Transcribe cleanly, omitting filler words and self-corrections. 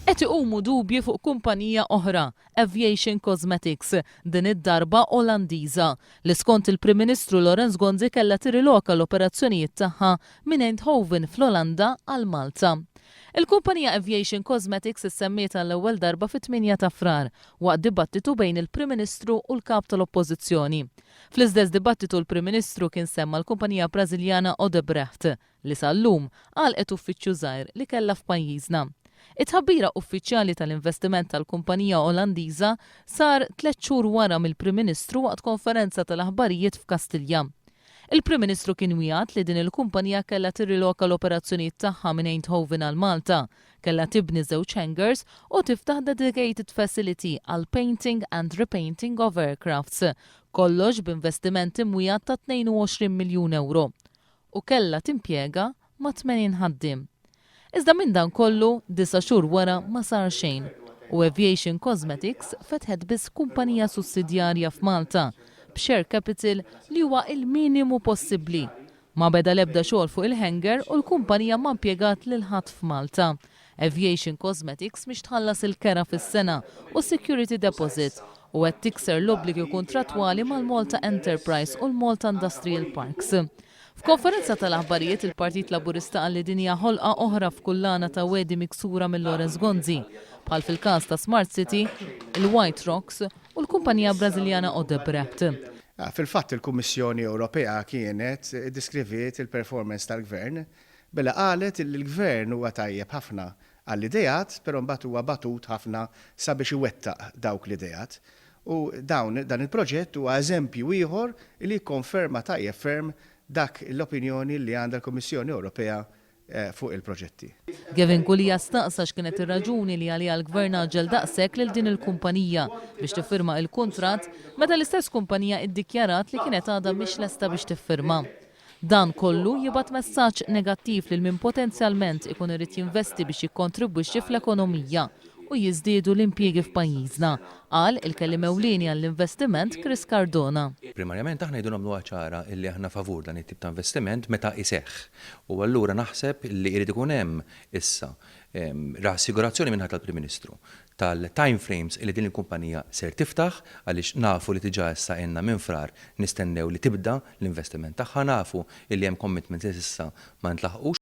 Qed iqumu dubji fuq kumpanija oħra, Aviation Cosmetics, din id-darba Olandiża, li skont il-Prim Ministru Lawrence Gonzi kellha tirriloka l-operazzjonijiet tagħha minn Eindhoven fl-Olanda għal Malta. Il-kumpanija Aviation Cosmetics issemmiet għall-ewwel darba fit-8 ta' Frar, waqt dibattitu bejn il-Prim Ministru u l-Kap tal-Oppożizzjoni. Fl-istess dibattitu l-Prim Ministru kien semma l-kumpanija Brażiljana Odebrecht, li sal-lum għalqet uffiċċju żgħir li kellha f'pajjiżna. It-tħabbira uffiċjali tal-investiment tal-kumpanija Olandiża sar tlett xhur wara mill-Prim Ministru waqt konferenza tal-aħbarijiet f'Kastilja. Il-Prim Ministru kien wiegħed li din il-kumpanija kellha tirriloka l-operazzjonijiet tagħha minn Eindhoven għal Malta, kellha tibni żewġ hangars u tiftaħ dedicated facility għal painting and repainting of aircrafts, kollox b'investiment imwiegħed ta' 22 miljun ewro. U kellha timpjega ma' 80 ħaddiem. Iżda minn dan kollu, 9 xhur wara ma sar xejn u Aviation Cosmetics fetħet biss kumpanija sussidjarja f'Malta b'share capital li huwa il-minimu possibbli. Ma beda l-ebda xogħol fuq il-hangar u l-kumpanija ma impjegat lil ħadd f'Malta. Aviation Cosmetics mhix tħallas il-kera fis-sena u security deposit u qed tikser l-obbligi kontrattwali mal-Malta Enterprise u l-Malta Industrial Parks. F'konferenza tal-aħbarijiet, il-Partit Laburista qal li din hija ħolqa oħra f'kullana ta' wegħdi miksura mill Lawrence Gonzi, bħal fil-każ ta' Smart City, il-White Rocks u l-kumpanija Brażiljana Odebrecht. Fil-fatt, il-Kummissjoni Ewropea kienet ddiskriviet il-performance tal-gvern billi qalet li l-gvern huwa tajjeb ħafna għall-ideat, però mbagħad huwa batut ħafna sabiex iwettaq dawk l-ideat. U dan il-proġett huwa eżempju ieħor li jikkonferma tajjeb ferm dak l-opinjoni li għandha l-Kummissjoni Ewropea fuq il-proġetti. Gavin Gulia staqsa x'kienet ir-raġuni li għaliha l-gvern għaġġel daqshekk lil din il-kumpanija biex tiffirma il-kuntratt meta l-istess kumpanija iddikjarat li kienet għadha mhix lesta biex tiffirma. Dan kollu jibgħat messaġġ negattiv lil min potenzjalment ikun irid jinvesti biex jikkontribwixxi fl-ekonomija u jiżdiedu l-impjiegi f'pajjiżna, qal il-kelliem ewlieni għall-investiment Chris Cardona. Primarjament aħna jridu nagħmluha ċara illi aħna favur dan it-tip ta' investiment meta iseħħ. U allura naħseb li jrid ikun hemm issa rassigurazzjoni min-naħa tal-Prim Ministru tal-time frames illi din il-kumpanija ser tiftaħ, għaliex nafu li diġà issa ilna minn Frar nistennew li tibda l-investiment tagħha, nafu illi hemm commitments li s'issa ma ntlaħqux.